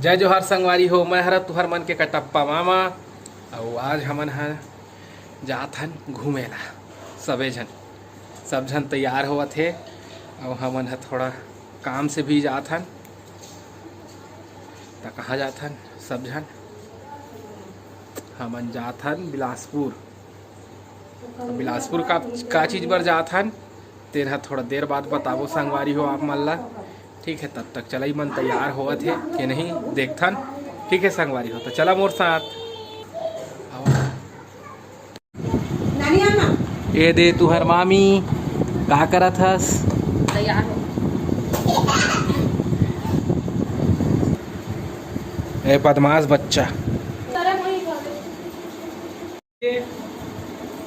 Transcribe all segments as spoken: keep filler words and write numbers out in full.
जय जोहार संगवारी हो, मैं हरा तुहर मन के कटप्पा मामा। अउ आज हमन ह जात हन घूमे ला, सबे झन, सब झन तैयार होवत हे। अउ हमन ह थोड़ा काम से भी जात हन। त कहाँ जात हन सब झन? हमन जात हन बिलासपुर। त बिलासपुर का, का चीज बर जात हन, तेन ह थोड़ा देर बाद बताबो संगवारी हो आप मन ला। ठीक है, तब तक चलई मन तैयार होवत हे कि नहीं, देखथन। ठीक है संगवारी हो, तो चला मोर साथ। ए दे तुहर मामी, का करत हस? तैयार हो। ए बदमाश बच्चा।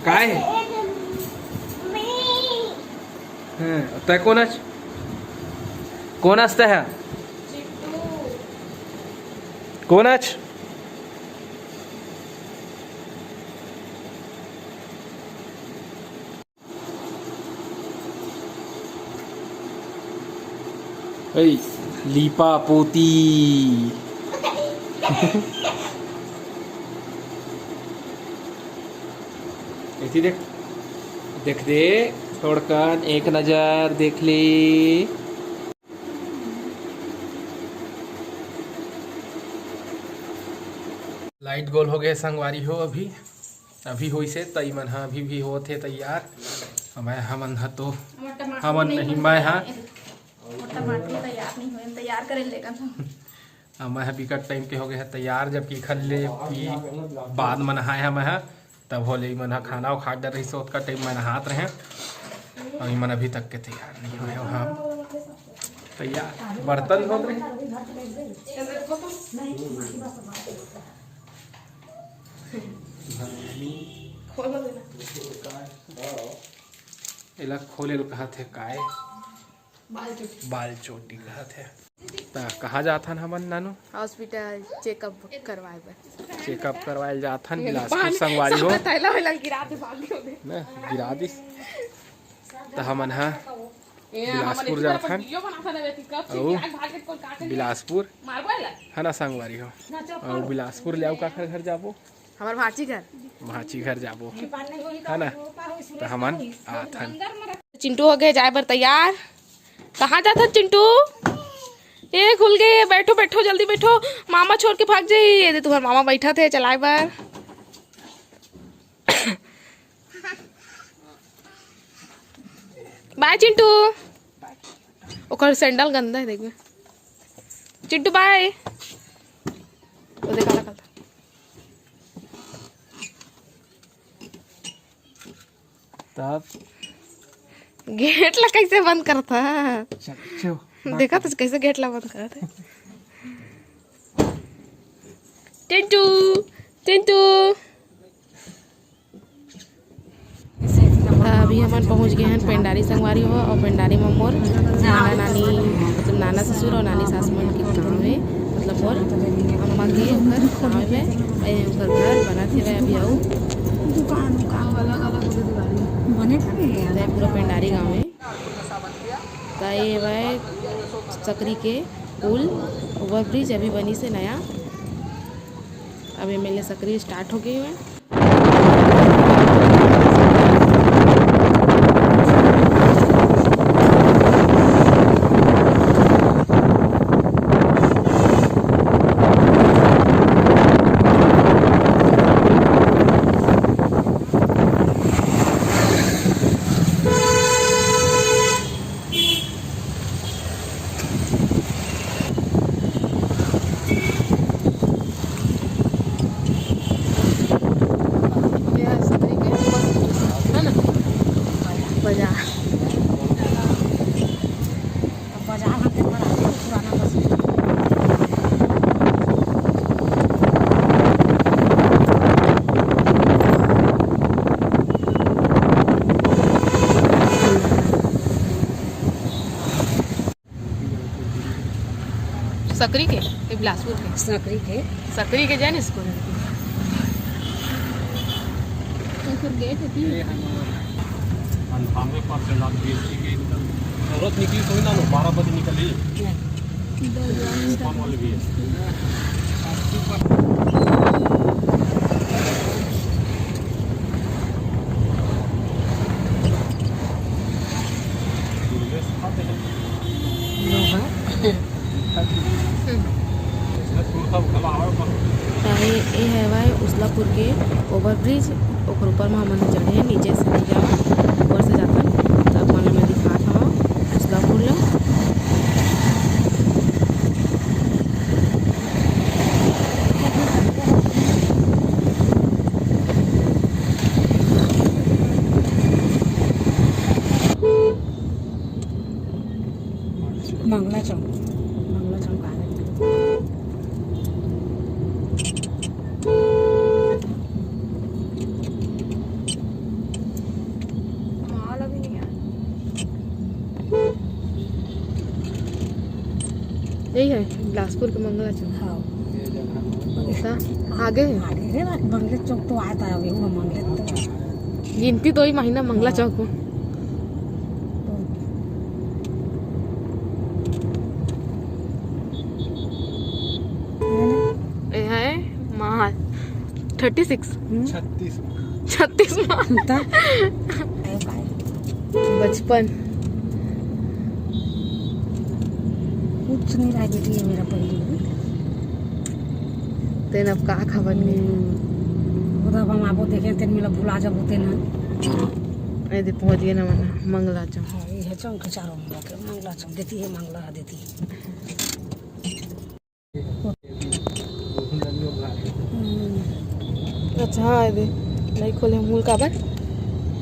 काय? हं, तै कोन अच? कोन अच तै ह? कोन अच? ऐ, लीपा पोती। ऐसी देख, देख दे, थोड़कन एक नजर देख ले। लाइट गोल हो गए संगवारी हो, अभी, अभी होइसे, त इमन ह अभी भी होत हे तैयार। हमन ह तो, हमर टमाटर हमन नहीं नहीं, मैं ह। हमर टमाटर तैयार नहीं होए, तैयार करे लेगन हम। हमन ह बिकट टाइम के हो गए हे तैयार, जबकि खन ले पी बाद म नहाए हमन ह। तब होले इमन ह खाना खा डर रहिस, ओतका टाइम मैं नहात रहें। अउ इमन अभी तक के तैयार नहीं होए हो। हम तैयार, बर्तन धोत रहे। एला खोले ल कहत हे काय? बाल चोटी। बाल चोटी कहत हे। त कहाँ जाथन हमन नानू? हॉस्पिटल चेकअप करवाए बर। चेकअप करवाए ल जाथन बिलासपुर संगवारी हो। बताइला वाला गिरा दे, भाग गयो दे। ना, गिरा दिस। त हमन ह ए, हमन बिलासपुर इतना जाथन। वीडियो बनाथन बे, कि कब से अउ क्या भाग के कोलकाता में बिलासपुर मारबो एला। है ना संगवारी हो? ना, चल, अउ बिलासपुर ले अउ काखर घर जाबो? हमर भांची घर। भांची घर जाबो, है ना? त हमन आथन। चिंटू हो गए जाए बर तैयार। कहाँ जाथन चिंटू? ए, खुल गए, बैठो, बैठो, जल्दी बैठो। मामा छोड़ के भाग जाई। ये दे, तुम्हार मामा बैठा थे चलाए बर। बाय चिंटू। ओकर सैंडल गंदा है, देखबे। चिंटू बाय। वो देखा, देखा, देखा। तब गेट ला कैसे बंद करता है? चल, चल। देखा तो कैसे गेट ला बंद करता है। टिंटू, टिंटू। अभी हमन पहुंच गए हैं पेंडारी संगवारी हो, और पेंडारी में मोर नाना नानी, मतलब नाना ससुर और नानी सास मन के गाँव है, मतलब मोर अम्मा के ओकर गाँव में, ए, ओकर घर बनत हेवय अभी। अउ दुकान, दुकान वाला, अलग अलग दुकान बने थे। पूरा पेंडारी गाँव है। त ये हवय सकरी के पुल, ओवरब्रिज अभी बनिस हे नया। अब एमे ले सकरी स्टार्ट हो गई है। ये है सकरी के बस स्टेशन, है ना? बाजार। अब बाजार हम देख कर आते हैं, पुराना बस स्टैंड। सकरी के, के बिलासपुर के? सकरी के। सकरी के जैन स्कूल। तो फिर गेट होती है। अंठानवे परसेंट आप जीएसटी के इनकम। जरूरत निकली थोड़ी ना, बारह बजे निकली। ताही ए हवय उसलापुर के ओवरब्रिज, ओकर ऊपर म हमन चढ़े, नीचे से नइ जावय, ऊपर से जाथन। त आप मन ल मैं दिखात हवं उसलापुर ल। मंगला चौक, मंगला चौक आ गए। माल अभी नहीं आया। यही है बिलासपुर के मंगला चौक। हाँ। ऐसा आगे है? आगे है ना, मंगला चौक तो आता है, वो मंगला तो। गिनती तो ही महीना मंगला चौक में। ए है माल थर्टी सिक्स। हम्म। छत्तीस। छत्तीस माल। त? बचपन। कुछ नहीं रहा बेटी, ये मेरा पहलू। तेन अब का खबर नहीं। हम्म। वो तो अब हम आपको देखें, तेन मेरा भुला जब होते ना। ए दे पहुंच गए ना मन, मंगला चौक। हाँ, ये है चौक के चारों मुंह के, मंगला चौक देती है, मंगला देती है। हम्म। अच्छा, हाँ, ए दे, नहीं खोले मूल काबर?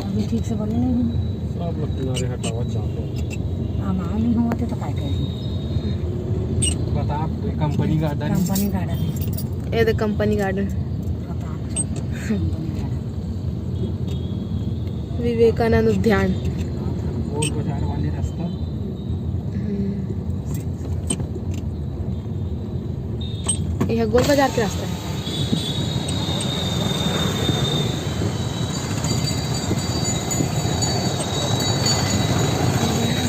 अभी ठीक से बने नहीं है। सब लोग किनारे हटावत जाते हैं। हम आ नहीं होते तो काय करें? Pratap company garden. Company garden है। ए दे company garden. Pratap company garden. Vivekanand Udyan. Gol बाजार वाले रास्ता। हम्म। ये गोल बाजार के रास्ता है।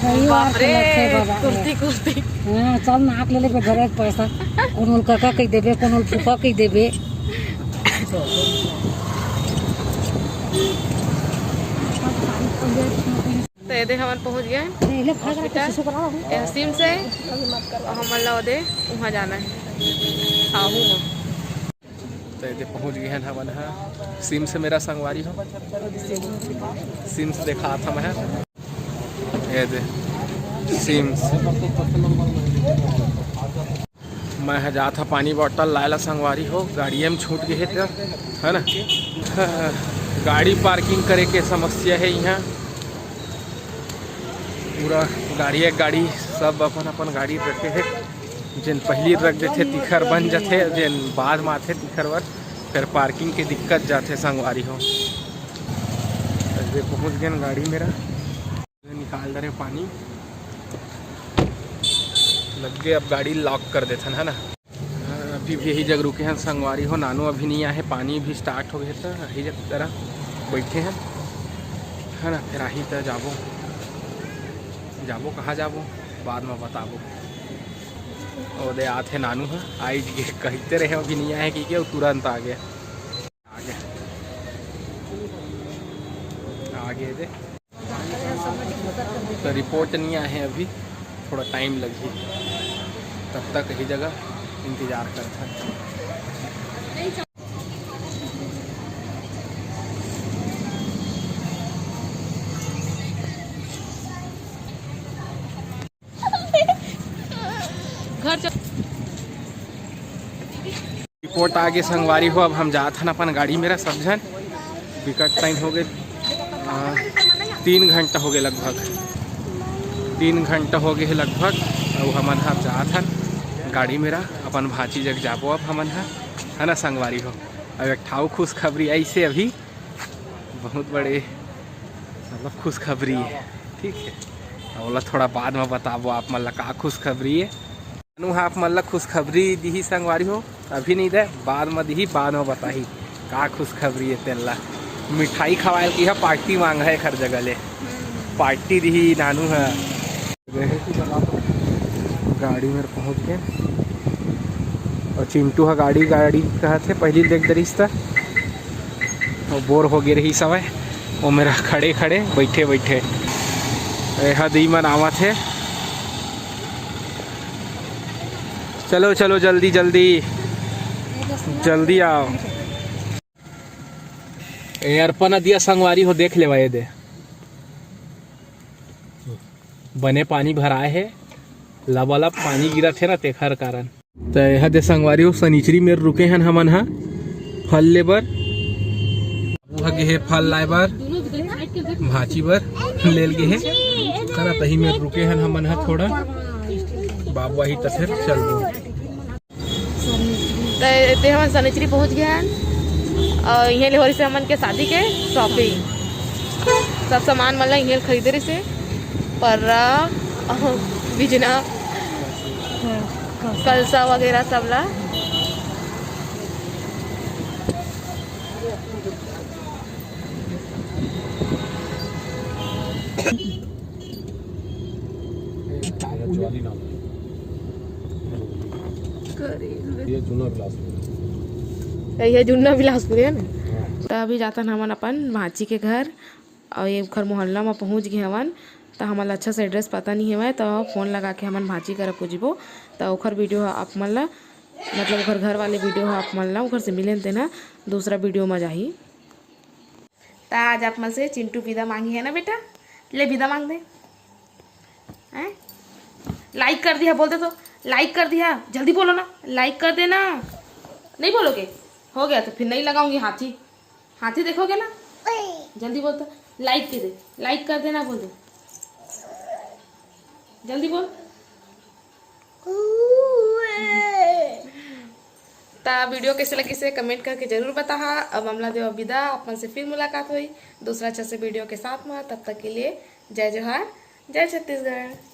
भाई, और बाप रे, कलर से बाबा। कुर्ती, कुर्ती। हाँ, चल नाक ले लेबे, घरे पैसा। कोनो ल कका कहि देबे, कोनो ल फूफा कहि देबे। तो ये दे हमन पहुंच गए हॉस्पिटल। ये सिम्स से, और हमन ला ओदे वहाँ जाना है। हाँ, हूँ। तो ये दे पहुंच गए हैं हमन ह सिम्स से, मेरा संगवारी हो। सिम्स देखा था मैं। ये दे सिम्स। मैं ह जात ह पानी बॉटल लाए ला संगवारी हो, गाड़िया में छूट गए हे त, है ना। गाड़ी पार्किंग करे के समस्या है यहाँ। पूरा गाड़ी, एक गाड़ी, सब अपन अपन गाड़ी रखे हे। जेन पहली रख देथे तिखर बन जथे, जेन बाद में आथे तिखर बर, फिर पार्किंग के दिक्कत जाथे संगवारी हो। अरे पहुँच गए गाड़ी मेरा, निकाल डरे पानी। लग गए, अब गाड़ी लॉक कर देथन, है ना। अभी भी यही जगह रुके हैं संगवारी हो, नानू अभी नहीं आए, पानी भी स्टार्ट हो गए तो यही जगह तरह बैठे हैं, है ना। फिर आही तो जाबो, जाबो कहाँ जाबो, बाद में बताबो। ओदे आथे नानू ह, आई गे कहते रहे अभी नहीं आए कि के, तुरंत आ गया। आगे, आगे दे। तो रिपोर्ट नहीं आए हैं अभी, थोड़ा टाइम लगही, तब तक यही जगह इंतजार करता है। घर चल। रिपोर्ट आगे संगवारी हो, अब हम जात हन अपन गाड़ी मेरा सब झन। बिकट टाइम हो गए, आ, तीन घंटा हो गए लगभग, तीन घंटा हो गए हे लगभग। अब हमन ह जात हन गाड़ी मेरा अपन भांची जग जाबो अब हमन ह, है ना संगवारी हो। अब एक ठाऊ खुशखबरी ऐसे अभी बहुत बड़े मतलब खुशखबरी है, ठीक है। अब ओला थोड़ा बाद में बताबो आप मन ला का खुशखबरी है। नानू ह आप मन ला खुशखबरी दिही संगवारी हो, अभी नहीं दे, बाद में दिही, बाद में बताही का खुशखबरी है तेन ला। मिठाई खवाए ल किहा, पार्टी मांग है एखर जगह ले, पार्टी दिही नानू ह। गाड़ी मेर पहुँच गे। अउ चिंटू ह गाड़ी गाड़ी कहत हे, पहिली देख डरिस त अउ बोर हो गे रहिस हवय ओ मेरा खड़े खड़े, बैठे बैठे। एहा दी मन आवत हे। चलो चलो, जल्दी जल्दी, जल्दी आओ। ए अर्पण दिया संगवारी हो, देख लेवा ये दे, बने पानी भराए हे, लबालब पानी गिरत हे ना, तेखर कारण। त एहा दे संगवारी हो, सनिचरी मेर रुके हन हमन हा फल ले बर। बाबू ह गे हे फल लाए बर, भांची बर लेल गे हे, है ना? तही मेर रुके हन हमन हा थोड़ा, बाबू आही त फिर चलबो। त ते हमन सनिचरी पहुंच गे हन अउ इहें ले हो रहिसे हमन के शादी के शॉपिंग। सब सामान मन ला इहें ले खरीदे रहिसे, पर्रा, बिजना, कलसा वगैरह सब ला। ये जूना बिलासपुर। ये जूना बिलासपुर है ना। हाँ। त अभी जातन हमन अपन भांची के घर, अउ ये ओखर मोहल्ला म पहुंच गे हवन। त हमन ला अच्छा से एड्रेस पता नहीं हवय, त फोन लगा के हमन भांची करा पूछबो। त ओखर वीडियो ह आप मन ला, मतलब ओखर घर वाले वीडियो ह आप मन ला ओखर से मिले तेना दूसरा वीडियो म जाही। त आज आप मन से चिंटू विदा मांगी है ना बेटा, ले विदा मांग दे। हैं? लाइक कर दिया, बोल दे तो, लाइक कर दिया, जल्दी बोलो ना, लाइक कर देना। नहीं बोलोगे? हो गया तो फिर नहीं लगाऊंगी हाथी। हाथी देखोगे ना? जल्दी बोल तो, लाइक कर दे, लाइक कर देना, बोल दे, जल्दी बोल। त वीडियो कैसे लगिसे कमेंट करके जरूर बताहा। अब हमला देवा विदा, अपन से फिर मुलाकात होई दूसरा अच्छा से वीडियो के साथ में। तब तक के लिए जय जोहार, जय छत्तीसगढ़।